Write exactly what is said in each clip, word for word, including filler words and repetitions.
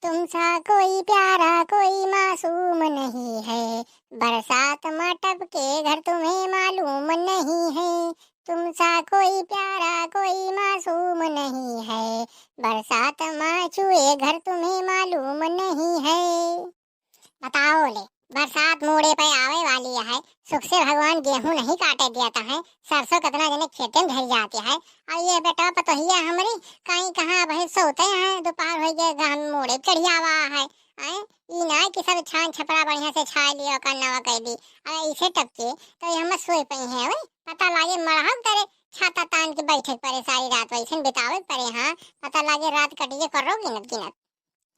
तुम सा कोई प्यारा कोई मासूम नहीं है, बरसात मा टपके घर तुम्हें मालूम नहीं है। तुम सा कोई प्यारा कोई मासूम नहीं है, बरसात मा छुए घर तुम्हें मालूम नहीं है। बताओ ले, बरसात मूड़े पे आवे वाली है, सुख से भगवान गेहूं नहीं काटे देता है, सरसों कितना जने खेते में धर जाती है। और ये बेटा पतोहिया हमरी कहीं कहाँ भाई सोते हैं, दोपहर हो गए, गहन मूड़े चढ़ियावा है। हैं? ई ना कि सब छान छपरा बढ़िया से छाय लियो, कन्नवा कह दी। अरे इसे टपके तो ये हम सोए पई हैं, वही पता लागे मरहब करे छाता तान के बैठे के परे सारी रात, वैसे बितावे के परे। हाँ, पता लागे रात कटिए करो गिनत गिनत।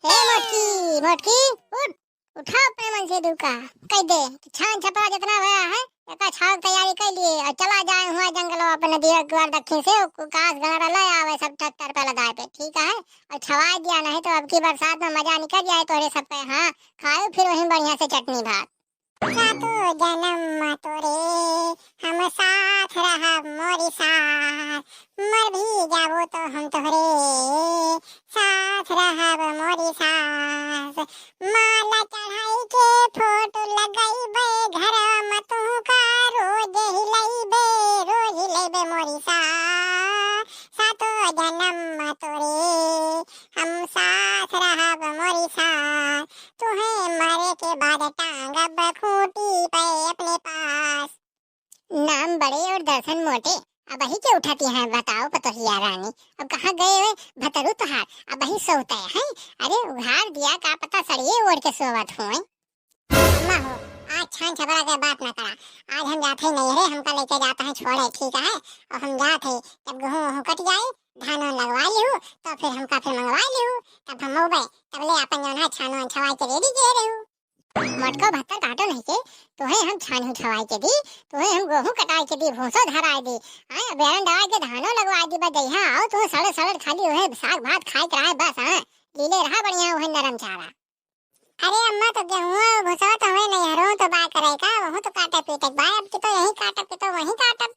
हे मोटकी, मोटकी, उठ, उठा अपने मन से दुका। कह दे कि छान छपरा जितना भया है, एका छाव के तैयारी कर लिए और चला जाए हुआ जंगल, अपने दिया द्वार दक्षिण से, उ-, कास गणरा ले आवे सब ट्रैक्टर पे लदाए पे, ठीक है? और छवाई दिया, नहीं तो अब की बरसात में मजा निकल जाए तोरे सबके। हाँ, खाओ फिर वहीं बढ़िया से चटनी भात। सातो जनम तोरे हम साथ रहब मोरी साथ, मर भी जाबो तो हम तोहरे साथ रहब मोरी साथ। माला चढ़ाई के फोटो लगइबे, घरवा में तुहका रोज हिलइबे, रोज हिलइबे मोरी साथ। सातो जनम तोरे हम साथ रहब मोरी साथ, तुहे मरे के बाद टांगब खूंटी पे अपने पास। नाम बड़े और दर्शन मोटे, अबही के उठती हैं, बताओ पतोहिया रानी, अब कहाँ गए हुए भतरू तोहार, अबही सोते हैं। अरे उघार दिया, का पता सड़िए ओढ़ के सोवत हुए। अम्मा हो, आज छान छपरा के बात ना करा, आज हम जात है नैहरे, हमका लेके जाता है छोड़े, ठीक है? और हम जात है, जब गेहूं वहूं कट जाए, धान वान लगवा लिहू, तो फिर हमका फिर मंगवा लिहू, तब हम होबे, तब ले अपन जौन है छान वान छवाई के रेडी किए रहू। मोटको भत्तर काटो नहीं के, तुहे हम छानहू छवाई के दी, तुहे हम गेहूं कटाई के दी, भूसो धराई दी, आए बेरन दवाई के धानो लगवाई दी, बस जइहा आओ तुहे सड़े सड़े खाली उहे साग भात खाए के रहे बस, हाँ, लीले रहा बढ़िया उहे नरम चारा। अरे अम्मा, तो गेहूं भूसवा तो हमें नैहरों तो बा करे का, वहूं तो काटे पीटे के बा, अब की तो यहीं काटब, की तो वहीं काटब।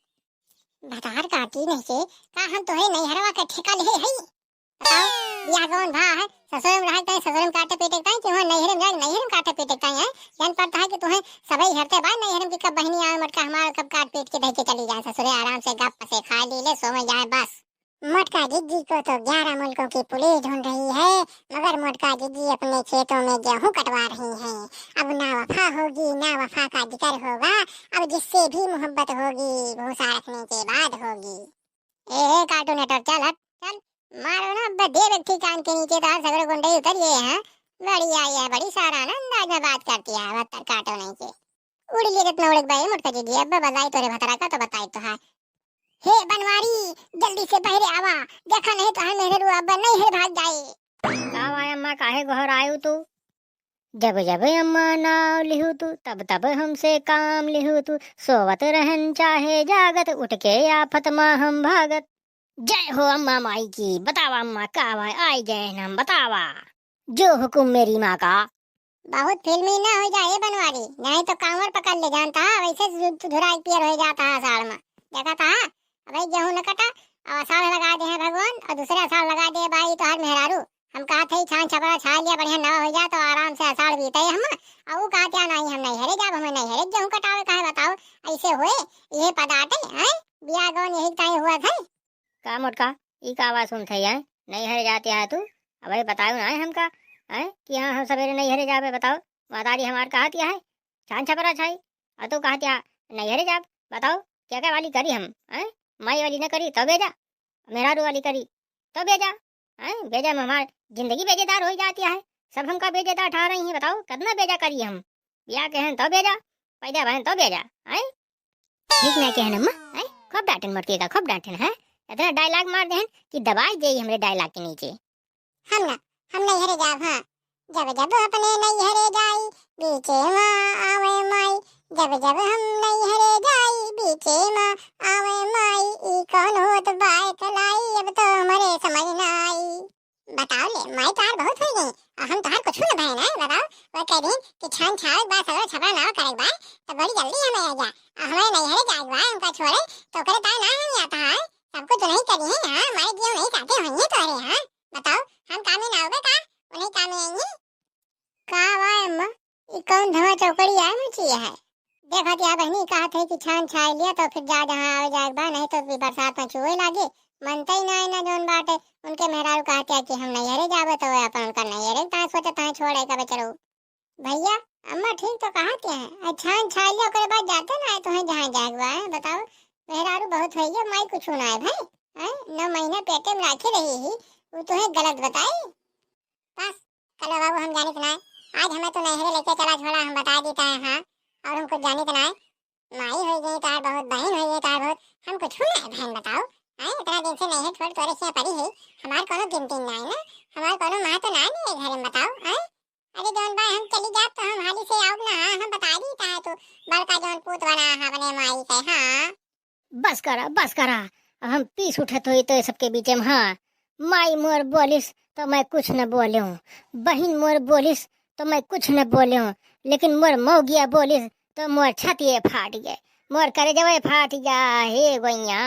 भतार काटी नहीं के, का हम तोहे नैहरवा के ठेका ले हई? बताओ, बियाह गवन भा है, ससुर में रहत है, ससुर में काटे पीटे के ताई, कि वहाँ नैहर में जाए, नैहर में काटे पीटे के ताई है। जान पड़ता है कि तुहे सबई हरते बा, नैहर में कि कब बहिनी आवे मोटका हमार, कब काट पीट के धइ के चली जाए ससुरे, आराम से गप से खा ली ले, सो में जाए बस। मोटका जिज्जी को तो ग्यारह मुल्कों की पुलिस ढूंढ रही है, मगर मोटका जिज्जी अपने खेतों में गेहूं कटवा रही हैं। अब ना वफा होगी, ना वफा का जिक्र होगा, अब जिससे भी मोहब्बत होगी, भूसा रखने के बाद होगी। ए, ए, cartoon network, चल हट, चल। मारो ना, अब दे व्यक्ति कान के नीचे तो हर सगरो गुंडे उतर गए हैं। बड़ी आई है, बड़ी सारा ना अंदाज में बात करती है, भत्तर काटो नहीं के। उड़ लिए जितना उड़े के भाई, मोटका जिज्जी, अब बताई तोरे भतरा का तो बताई तो है। हे बनवारी, जल्दी से बहरे आवा, देखा नहीं तो हम मेहरे रू अब नहीं है भाग जाए। का भाई अम्मा, काहे गोहर आयु तू? जब जब अम्मा नाव लिहू तू, तब तब हमसे काम लिहू तू। सोवत रहन चाहे जागत, उठ के आफत मा हम भागत। जय हो अम्मा माई की। बतावा अम्मा का भाई, आई गए हम, बतावा। जो हुकुम मेरी माँ का। बहुत फिल्मी ना हो जाए बनवारी, नहीं तो कांवर पकड़ ले जानता है, वैसे धु-, धुराई पियर हो जाता है आषाढ़ में। देखा था, अबे गेहूं न कटा, अब आषाढ़ लगा दे हैं भगवान, और दूसरे आषाढ़ लगा दे भाई तो हर मेहरारू। हम कहा थे छान छपरा छा लिया, बढ़िया नवा हो जा तो आराम से आषाढ़ बीते हम। और वो कहा क्या नहीं, हम नहीं हरे जाब, हमें नहीं हरे गेहूं कटावे का है, बताओ। ऐसे हुए ये पदाटे हैं, बिया गौन यही ताई हुआ था। का मोटका, ई का आवाज सुनत है, हैं? नैहरे जात है तू? अबे बतायो ना है हमका, हैं? कि हाँ, हम सवेरे नैहरे जाबे, बताओ। मतारी हमार कहत है, छान छपरा छाई, और तू कहत है नैहरे जाब, बताओ, क्या क्या वाली करी हम, हैं? माई वाली न करी, तो बेजा, मेहरारू वाली करी, तो बेजा, हैं? बेजा में हमार जिंदगी बेजेदार हो जाती है, सब हमका बेजेदार ठा रही हैं, बताओ, कितना बेजा करी हम? बिया के हैं तो बेजा, पैदा भयन तो बेजा, हैं? ठीक ना कहन अम्मा, हैं? खूब डांटन मोटकी का, खूब डांटन, हैं? इतना dialogue मार देहन कि दबाई जाई हमरे dialogue के नीचे। हम ना, हम नैहरे जाब, हाँ। जब जब अपने नैहरे जाई, बीचे मा आवे माई। जब जब हम नैहरे जाई, बीचे मा आवे माई। ई कौन होत बा कलाई, अब तो हमरे समझ ना आई। बताओ ले, माई तोहार बहुत हो गई, और हम तोहार कुछ न भय ना, बताओ। वो कह दिन कि छान छावे के बाद सगरो छपरा नाव करे के बाद, तो बड़ी जल्दी हमें आ जा। और हमें नैहरे जाए के बाद हमका छोड़े, तो ओकरे ताई ना हम आता है, सब कुछ नहीं करी है, हाँ, माई जी हम नहीं चाहते होइए तोहरे, हाँ। बताओ, हम कामे ना होबे का? उन्हीं काम का बा अम्मा, ई कौन धवा चौकड़ी आए मची है? देखत या बहनी कहत है कि छान छाई लिया तो फिर जा जहाँ आवे जाए के बा, नहीं तो फिर बरसात में चुए लागे। मनते ही ना, ना जौन बाटे, उनके मेहरारू कहत है कि हम नैहरे जाबे तो अपन उनका नैहरे ताए सोचत है छोड़े का बेचारू। भैया, अम्मा ठीक तो कहत है, आ छान छाई लिया ओकरे बाद जाते ना है तो है जहाँ जाए के बा है, बताओ। मेहरारू बहुत है ये, माई कुछ ना है भाई, हैं? नौ महीना पेटे में राखे रही ही, वो तो है गलत बताई। बस, कलो बाबू हम जानित नाय। आज हमें तो नैहरे लेके चला छोड़ा, हम बता देता है, हाँ। और हम कुछ जानित नाय। माई होई गई तार बहुत, बहन होई गई तार बहुत, हम कुछ ना है बहन बताओ। हैं, इतना दिन से नैहर छोड़ तोरे से पड़ी है, हमार कोनो गिनती नाय ना, हमार कोनो माँ तो नाय ना ये घर में बताओ, हैं? अरे जौन बा हम चली जात तो हम हाली से आउब ना, हाँ, हम बता देता है तू, बड़का जौन पूत बना है अपने माई के, हाँ। बस करा, बस करा। अब हम पीस उठत होई तो सबके बीचे में, हाँ। माई मोर बोलिस तो मैं कुछ न बोलूं, बहिन मोर बोलिस तो मैं कुछ न बोलूं, लेकिन मोर मौगिया बोलिस तो मोर छतिए फाट गए, मोर करेजवे फाट गया, हे गोइया।